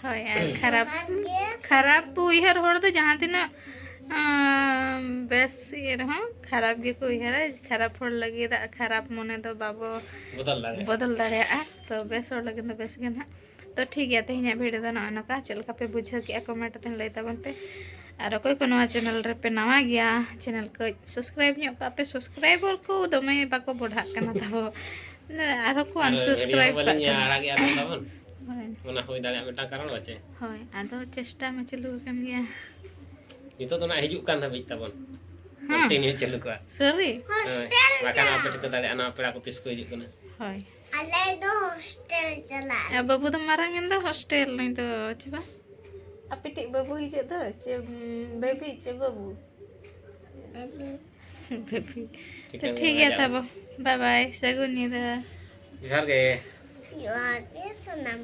ᱦᱳᱭ, ᱟᱨ ᱠᱷᱟᱨᱟᱯ, ᱠᱷᱟᱨᱟᱯ ᱩᱭᱦᱟᱹᱨ ᱦᱚᱲ ᱫᱚ ᱡᱟᱦᱟᱸ ᱛᱤᱱᱟᱹᱜ, ᱟᱸ, ᱵᱮᱥ ᱤᱭᱟᱹ ᱨᱮᱦᱚᱸ ᱠᱷᱟᱨᱟᱯ ᱜᱮᱠᱚ ᱩᱭᱦᱟᱹᱨᱟ᱾ ᱠᱷᱟᱨᱟᱯ ᱦᱚᱲ ᱞᱟᱹᱜᱤᱫ ᱟᱜ ᱠᱷᱟᱨᱟᱯ ᱢᱚᱱᱮ ᱫᱚ ᱵᱟᱵᱚ ᱵᱚᱫᱚᱞ ᱫᱟᱲᱮᱭᱟᱜᱼᱟ᱾ ᱵᱚᱫᱚᱞ ᱫᱟᱲᱮᱭᱟᱜᱼᱟ᱾ ᱛᱚ ᱵᱮᱥ ᱦᱚᱲ ᱞᱟᱹᱜᱤᱫ ᱫᱚ ᱵᱮᱥ ᱜᱮ ᱱᱟᱦᱟᱜ᱾ ᱛᱚ ᱴᱷᱤᱠ ᱜᱮᱭᱟ, ᱛᱮᱦᱮᱧᱟᱜ ᱵᱷᱤᱰᱤᱭᱳ ᱫᱚ ᱱᱚᱜᱼᱚᱭ ᱱᱚᱝᱠᱟ᱾ ᱪᱮᱫ ᱞᱮᱠᱟ ᱯᱮ ᱵᱩᱡᱷᱟᱹᱣ ᱠᱮᱜᱼᱟ, ᱠᱚᱢᱮᱱᱴ ᱠᱟᱛᱮ ᱞᱟᱹᱭ ᱛᱟᱵᱚᱱ ᱯᱮ᱾ ᱟᱨ ᱚᱠᱚᱭ ᱠᱚ ᱱᱚᱣᱟ ᱪᱮᱱᱮᱞ ᱨᱮᱯᱮ ᱱᱟᱣᱟ ᱜᱮᱭᱟ, ᱪᱮᱱᱮᱞ ᱠᱟᱹᱡ ᱥᱟᱵᱥᱠᱨᱟᱭᱤᱵ ᱧᱚᱜ ᱠᱟᱜ ᱯᱮ᱾ ᱥᱟᱵᱥᱠᱨᱟᱭᱵᱟᱨ ᱠᱚ ᱫᱚᱢᱮ ᱵᱟᱠᱚ ᱵᱚᱰᱦᱟᱜ ᱠᱟᱱᱟ ᱛᱟᱵᱚ, ᱟᱨᱦᱚᱸ ᱠᱚ ᱟᱨ ᱵᱷᱤᱰᱤᱭᱳ ᱟᱱᱥᱟᱵᱥᱠᱨᱟᱭᱤᱵ ᱦᱚᱸ ᱠᱟᱜ ᱵᱟᱹᱞᱤᱧ ᱠᱟᱱᱟ᱾ ᱟᱲᱟᱜᱮᱜᱼᱟ ᱛᱟᱵᱚᱱ᱾ ᱦᱳᱭ᱾ ᱚᱱᱟ ᱦᱩᱭ ᱫᱟᱲᱮᱭᱟᱜᱼᱟ ᱢᱤᱫᱴᱟᱝ ᱠᱟᱨᱚᱱ ᱵᱟᱪᱮ? ᱦᱳᱭ, ᱟᱫᱚ ᱪᱮᱥᱴᱟ ᱢᱟ ᱪᱟᱹᱞᱩ ᱟᱠᱟᱱ ᱜᱮᱭᱟ᱾ ᱱᱤᱛᱚᱜ ᱫᱚ ᱱᱟᱜ ᱦᱤᱡᱩᱜ ᱠᱟᱱ ᱦᱟᱹᱵᱤᱡ ᱛᱟᱵᱚᱱ᱾ ᱦᱮᱸ᱾ ᱠᱚᱱᱴᱤᱱᱤᱭᱩ ᱪᱟᱹᱞᱩ ᱠᱚᱜᱼᱟ᱾ ᱥᱟᱹᱨᱤ? ᱦᱳᱭ᱾ ᱵᱟᱠᱷᱟᱱ ᱟᱯᱮ ᱴᱷᱤᱠᱟᱹ ᱫᱟᱲᱮᱭᱟᱜᱼᱟ, ᱱᱟᱣᱟ ᱯᱮᱲᱟ ᱠᱚ ᱛᱤᱥ ᱠᱚ ᱦᱤᱡᱩᱜ ᱠᱟᱱᱟ᱾ ᱦᱳᱭ᱾ ᱟᱞᱮ ᱫᱚ ᱦᱳᱥᱴᱮᱞ ᱪᱟᱞᱟᱜ᱾ ᱟᱨ ᱵᱟᱹᱵᱩ ᱫᱚ ᱢᱟᱨᱟᱝ ᱮᱱ ᱫᱚ ᱦᱳᱥᱴᱮᱞ, ᱱᱩᱭ ᱫᱚ ᱪᱮ ᱵᱟᱝ? ᱟᱯᱮᱴᱤᱡ ᱵᱟᱹᱵᱩ ᱦᱤᱡᱩᱜ ᱫᱚ, ᱪᱮ, ᱩᱸ, ᱵᱮᱵᱤ ᱪᱮ ᱵᱟᱹᱵᱩ? ᱵᱮᱵᱤ᱾ ᱵᱮᱵᱤ᱾ ᱴᱷᱤᱠᱟᱹᱱ ᱛᱚ ᱴᱷᱤᱠ ᱜᱮᱭᱟ ᱵᱟᱡᱟᱣ᱾ ᱛᱟᱵᱚ᱾ ᱵᱟᱭ ᱵᱟᱭ, ᱥᱟᱹᱜᱩᱱ ᱧᱤᱫᱟᱹ᱾ ᱡᱚᱦᱟᱨ ᱜᱮ᱾ ᱡᱚᱦᱟᱨ ᱜᱮ ᱥᱟᱱᱟᱢ᱾